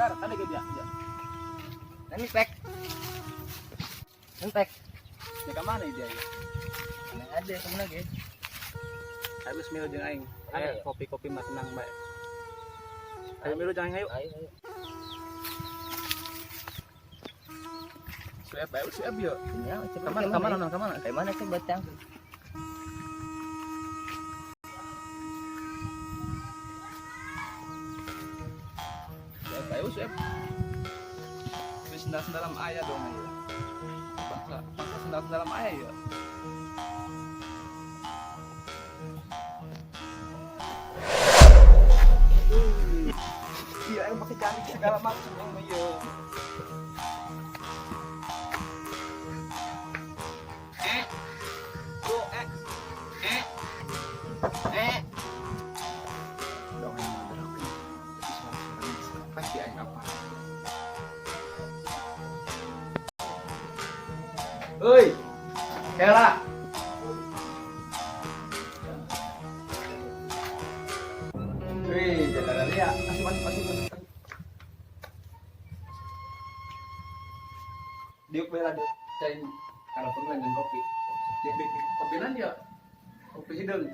Bentar, ada ke dia. Ya. Nani pek. Nani pek. Ya ka mana dia? Nang ada kamu lagi. Ayo milu jeung aing. Ayo. Ayo kopi-kopi mah tenang bae. Ayo milu jeung aing ayo. Ayo. Ayo. Suep ayo suep yo. Ya, coba Kamana kamana nang kamana? Kayak mana coba tang? Suep ayo suep. Wis sendal-sendalam aya dong ayo. Bangsa bangsa sendal-sendalam aya ya. Iya, ayo pakai cari segala macam yang iya. Eh, tuh, eh, eh, eh. Dong yang mau berapa? Tapi suara-suaranya pasti aing apa? Hei, Kela. Wih, jalan ya. Masuk, masuk, masuk, masuk. Diuk bela diuk. Cai kalau perlu lanjut kopi. Diuk, diuk, diuk. Kopi nan ya. Kopi hidung.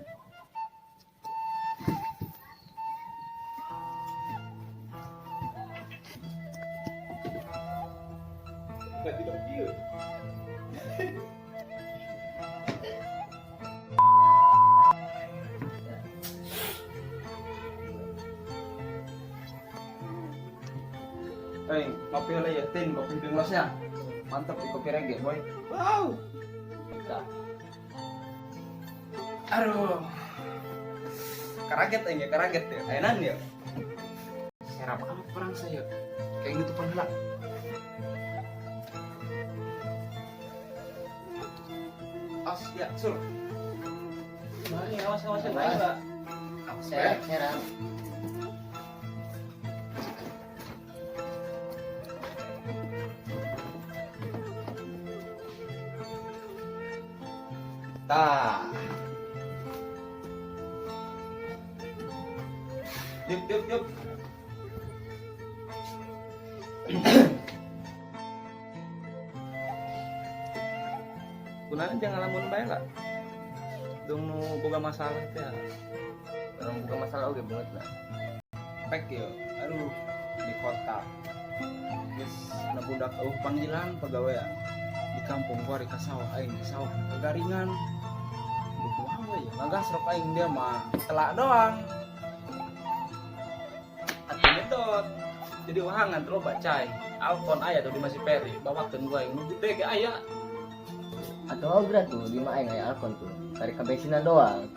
Lagi dong diuk. Hei, kopi lah ya, tin, kopi hidung losnya. Mantap di kopi reggae, boy. Wow. Dah. Aduh. Karaget aing ya, karaget ya. Ainan ya. Serap amat perang saya. Kayak gitu pernah lah. As ya, sur. Nah, ini awas awas awas. Serang, serang. Tah. Diuk, diuk, diuk. Kunaon jangan lamun bae lah. Dong nu boga masalah teh. Orang buka masalah oke banget lah. Pek yo. Aduh, di kota. Geus na budak eueuh panggilan pagawean. Di kampung kuari ka sawah aing di sawah kagaringan. Duh kumaha we ya ngagasrok aing dia mah telak doang. Atuh nyedot. Jadi wahangan terus bacai. Alkon aya tuh di masih peri, bawakeun gua aing nu gede ge aya. Atau ogra tuh di mah aing aya alkon tuh. Tarik ka bensinan doang.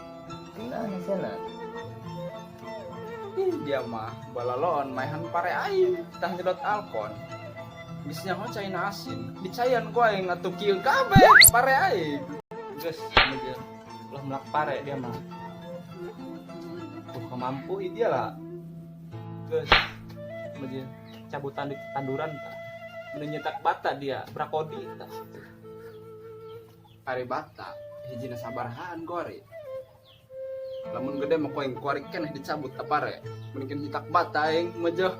Tinggal sana. Ih, dia mah balaloon maehan pare aing tah nyedot alkon. Geus nyaho caina asin, dicayan ku aing atuh kieu kabeh pare aing. Geus aja ulah melak pare dia mah. Tuh kemampu dia lah. Geus aja cabutan di tanduran tah. Nu nyetak bata dia, brakodi tah. Pare bata hijina sabarahaan kuari. Lamun gede mah ku aing kuari keneh dicabut ta pare. Mending nyetak bata aing mejeuh.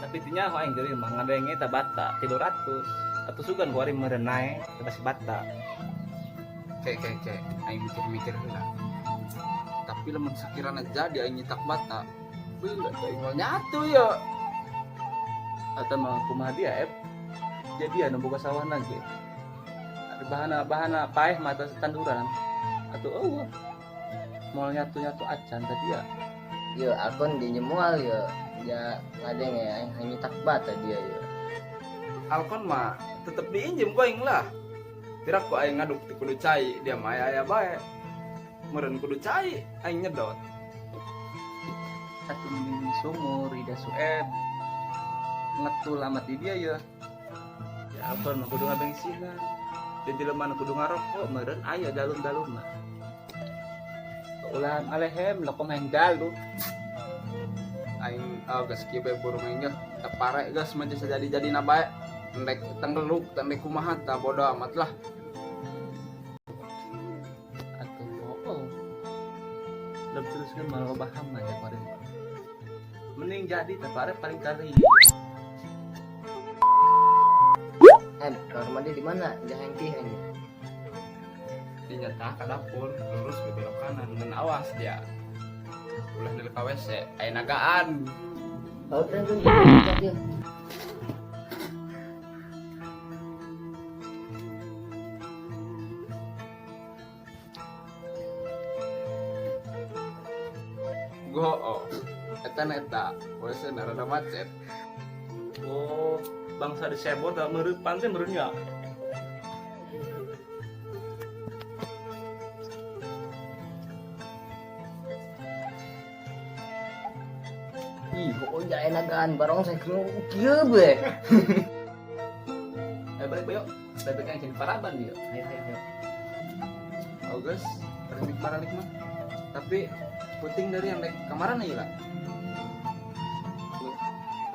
Tapi tinya aing deui mah ngadenge ta bata 300. Atuh sugan kuari meureun nae teh si bata. Ke ke ke aing mikir-mikir heula. Tapi lamun sakirana jadi aing nyetak bata, beuh atuh aing moal nyatu ya. Atau mah kumaha dia ep? Jadi anu boga sawah ge. Ada bahana-bahana paeh mata tanduran. Atau eueuh. Moal nyatu-nyatu acan tadi ya. Yo, alkon di nyemual yo. Ya ngadeng ya aing hanya tak bata dia yo. Alkon mah tetep diinjem ku aing lah. Tirak ku aing ngaduk ti kudu cai, dia mah aya-aya bae. Meureun kudu cai, aing nyedot. Satu mending sumur, ida sueb. Ngetul amat di dia ya. Ya alkon mah kudu ngabengsinan. Di jelema nu kudu ngarokok meureun aya dalum-dalum mah. Ulah alehem lokom yang dalu. Aing oh, geus kieu bae burung aing geh. Teu pare geus mah jasa jadi-jadina bae. Endek tenggeluk, endek kumaha tah bodo amat lah. Atuh oh. Lebih teruskeun mah loba hama ya kemarin. Mending jadi tapi arep paling kali. Eh, kamar mandi di mana? Jangan hengki. Dinya tah ka dapur, lurus ke belok kanan dan awas dia. Ulah di ka WC, aya nagaan. Oh, keren tuh. Lihat ya. Go. Eta na eta, WC na rada macet. Oh, bangsa disebor tak mereupan teh meureun nya. Ih, oh ya enakan barong saya kira kieu be. Eh balik bayo. Bebek yang jadi paraban dia. Ayo, ayo, ayo. Oh guys, balik balik mah. Tapi puting dari yang naik kamaran aja lah.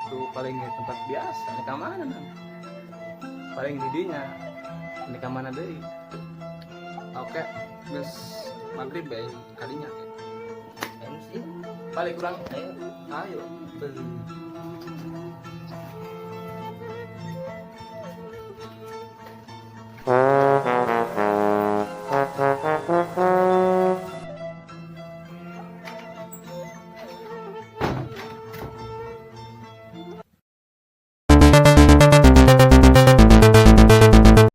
Itu paling di tempat biasa, di mana nang? Paling di dinya. Di mana deui? Oke, guys, maghrib ya kalinya. Ayo sih. Balik kurang. Ayo. Ayo.